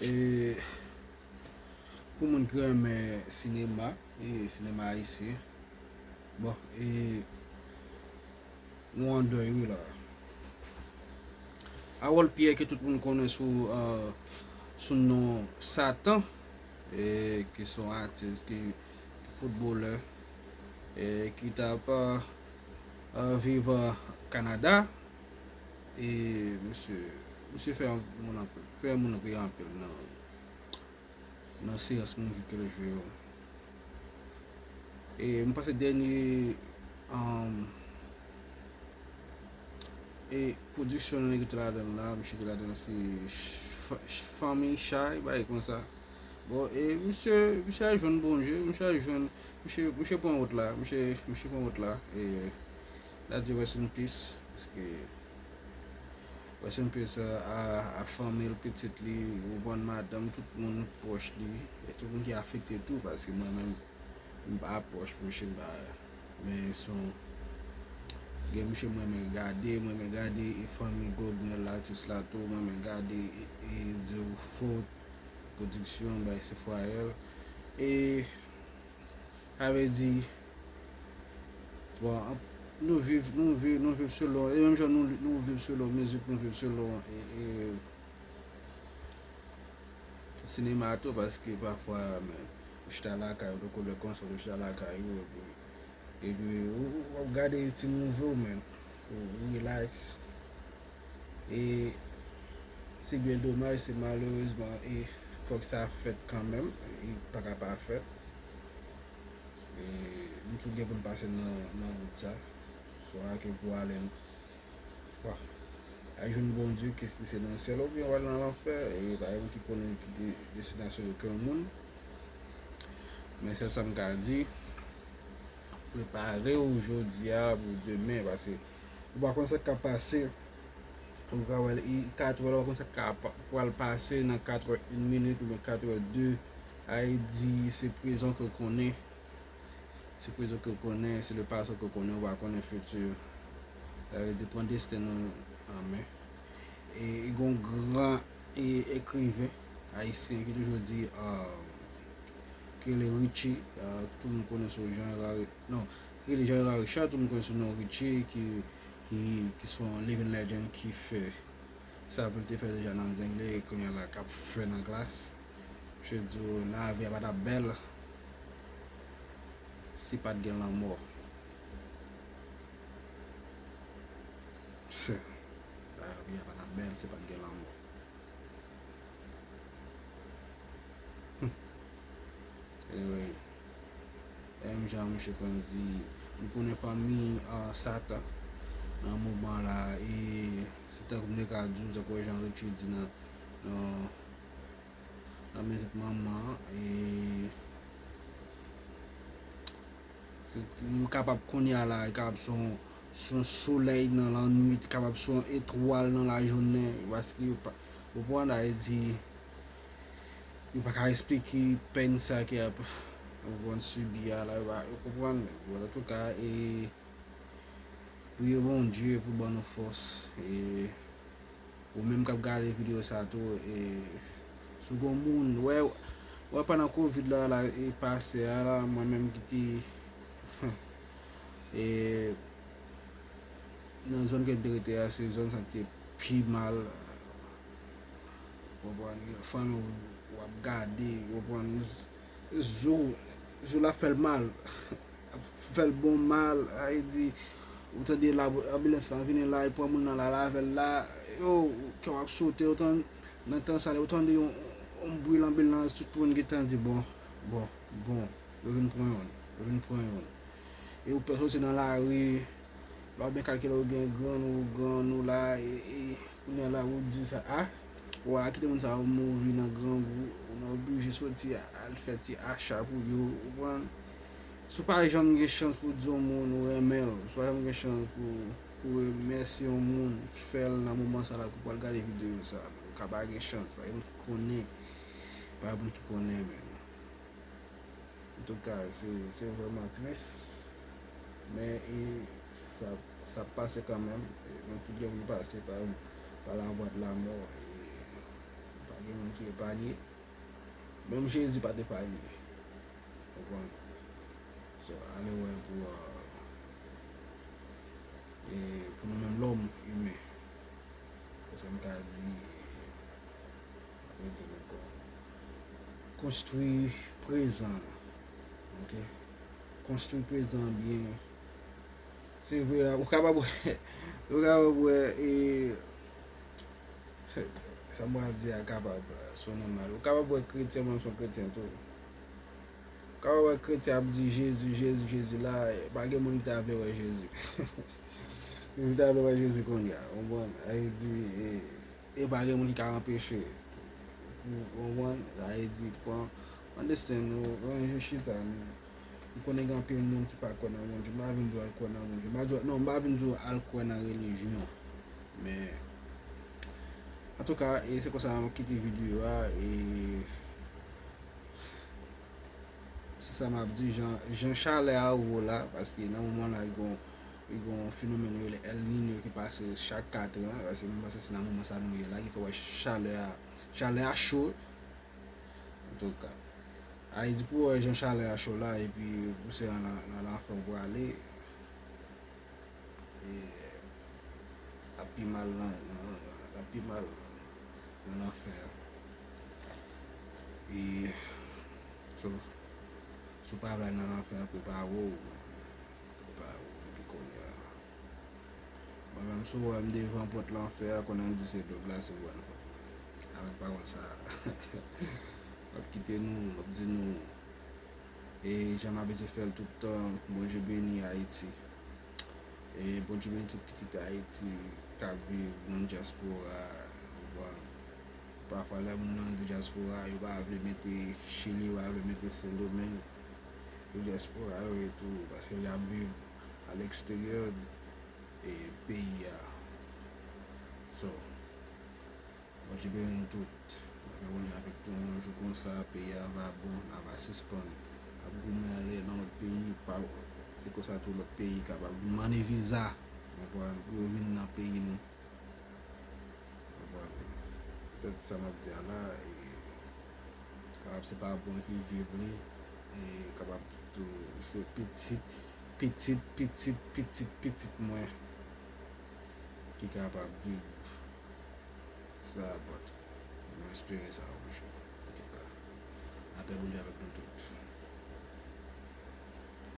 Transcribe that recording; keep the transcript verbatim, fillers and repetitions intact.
E pou moun ki renmen sinema, e sinema ayisyen, bon, e nou an dèy wi la. Harold Pierre, ke tout moun konnen sou, euh, sou non Satan, e ki se yon atis, ki, ki foutbolè, e ki t ap, euh, euh, viv, euh, Kanada. E misye, misye fè moun anpil, fè moun ri anpil nan, nan seyans movie ke l jwe yo. E m panse dènye, um, e pwodiksyon nèg yo te ladan l la, misye te ladan l se Fa-, Family Guy, bagay konsa. Bon, e misye, misye al jwenn Bondye, misye al jwenn, misye, misye pran wout la, misye, misye pran wout la, e n a di rest in peace, paske rest in peace a, a, a fanmi l, pitit li, ou konprann, madanm, tout moun pwòch li, e tout moun ki afekte tou, paske mwen menm, m pa pwòch misye, m pa, men son, gen misye mwen renmen gade, mwen renmen gade, e fanmi Gognèl la, atis la tou, mwen renmen gade, e, e Zero Faute Production, bay Sefwayèl, e sa vle di, bon, an-, nou viv, nou viv, nou viv selon, e menm jan nou, nou viv selon mizik, nou viv selon, e, e, sinema tou, paske pafwa, men, ou chita lakay ou, tankou lè konsa, ou chita lakay ou, epi, epi ou, ou, w ap gade ti movie w, men, ou, ou relax. E se byen domaj, se malerezman, e fòk sa fèt kanmenm, e pa ka pa fèt. E nou tout gen pou n pase nan, nan wout sa. Swa ke pou ale, bon, al jwenn Bondye ki, ki se nan syèl, oubyen w al nan lanfè, e pa gen moun ki konnen ki de-, destinasyon okenn moun. Men sèl sa m ka di, prepare w jodi a pou demen, paske ou pa konn sa k ap pase. Ou ka wè l, e, katrè, ou pa konn sa k ap pral pase nan katrè, yon minit oubyen katrè de. Sa vle di, se prezan ke w konnen. Se prezan ke w konnen, se le pase ke w konnen, ou pa konnen fiti. Sa vle di, pran desten nou an men. E, e gen yon gran, e, ekriven ayisyen ki toujou di, ah, ki rele Richie, ah, tout moun konnen sou Jean Hérard, non, ki rele Jean Hérard Richard, tout moun konnen sou non Richie, ki, ki, ki se yon living legend ki fè sa pou l te fè deja nan Zengle, kounye a la k ap fè nan glas. Misye di w lavi a pa t ap bèl si pa t gen lanmò. Se, lavi a pa t ap bèl si pa t gen lanmò. Anyway, menm jan misye konn di, nou konnen fanmi, ah, Satan nan moman la, e se tankou m te ka di w, tankou jan Richie di nan, nan, nan mizik manman an, e se, yo kapab kounye a la, yo kapab se yon, se yon solèy nan lannwit, kapab se yon etwal nan lajounen, paske yo pa, ou konprann, sa vle di, yo pa ka esplike pèn sa ke y ap, ou konprann, sibi a la, yo pa, ou konprann, bon, antouka, e, priye Bondye pou ban nou fòs, e, ou menm k ap gade videyo sa tou, e, si w gen moun, wè, wè pandan kovid la, la, e, pase a la, mwen menm ki te, e, nan zòn ke m te rete a, se zòn sa ki te pi mal, ou konprann, fanmi w, w ap gade, ou konprann, zo, zo la fè l mal, ap fè l bon mal, sa vle di, ou tande la, anbilans la vini la, li pran moun nan la, l avè l la, yo, kè w ap sote, ou tande, nan tan sa, lè ou tande yon, yon bri lanbilans, tout moun gentan di, bon, bon, bon, yo vin pran youn, yo vin pran youn. E ou pè soti nan lari, lè w byen kalkile, ou gen grann ou, grann ou la, e, e, kounye a la, ou di sa, a, ou a kite moun sa yo mouri nan grangou, ou nan oblije soti a, al fè ti acha pou yo, ou konprann? Si w pa janm gen chans pou di yon moun ou renmen l, si w pa janm gen chans pou, pou remèsye yon moun, fè l nan moman sa la ke w pral gade videyo sa. Ou ka pa gen chans, pa gen moun ki konnen, pa gen moun ki konnen, men. Antouka, se, se vrèman tris, men, e, sa, sa ap pase kanmenm. E, nou tout gen pou nou pase pa, pa lavwa de lamò. E, pa Gen moun ki epanye. Menm Jezi pa t epanye. Konprann? So, ale wè pou, uh, e pou nou menm lòm imen. Sa m ka di, mwen di nou ankò. Konstwi prezan. Ok? Konstwi prezan byen. Se vre, ou kapab wè, ou kapab wè, e, sa m pral di a kapab, e, sonnen mal. Ou kapab wè kretyen, menm si w kretyen tou. Ou kapab wè kretyen ap di Jezi, Jezi, Jezi la, e, pa gen moun ki ta vle wè Jezi. Ki ta vle wè Jezi kounye a, ou konprann? Sa vle di, e, e pa gen moun ki ka anpeche. Ou konprann? Sa vle di, pran, understand, nou, yon jou chita, nou, m konnen gen anpil moun ki pa kwè nan Bondye. M pa vin di w al kwè nan Bondye. M pa di w, non, m pa vin di w al kwè nan relijyon. Men, antouka, e se konsa m kite videyo a, e se sa m ap di, jan, jan chalè a wo la, paske nan moman la, li gon, li gon fenomèn yo rele El Niño ki pase chak kat an, paske m panse se nan moman sa nou ye la, ki fè w wè chalè a, chalè a cho, antouka. Ayiti pou wè jan chalè a cho la, epi pou se nan, nan lanfè w prale, e, l ap pi mal nan, nan, nan, l ap pi mal nan lanfè a. E, so, si w pa vle al nan lanfè a, prepare w, prepare w depi kounye a. Mwen menm, si w wè m devan pòt lanfè a, konnen m di se dlo glase pou al fè. Avèk pawòl sa a, m ap kite nou, m ap di nou, e jan m abitye fè l tout tan, Bondye beni Ayiti. E Bondye beni tout pitit Ayiti k ap viv nan dyaspora, ou konprann. Pafwa, lè moun nan di dyaspora, yo pa vle mete Chili, yo pa vle mete Sendomeng. Yo dyaspora yo ye tou, paske y ap viv aleksteryè, e, peyi a. So, Bondye beni nou tout. N ap wè avèk nou yon jou konsa, peyi a va bon, n a va sispann ap goumen ale nan lòt peyi, pa, se konsa tou lòt peyi kapab mande viza, konprann, pou yo vin nan peyi nou. Konprann? Petèt sa m ap di a la, e, kapab se pa mwen ki viv li, e kapab tou se pitit, pitit, pitit, pitit, pitit mwen ki kapab viv sa, but mwen espere sa yon jou, antouka. Lapè Bondye avèk nou tout.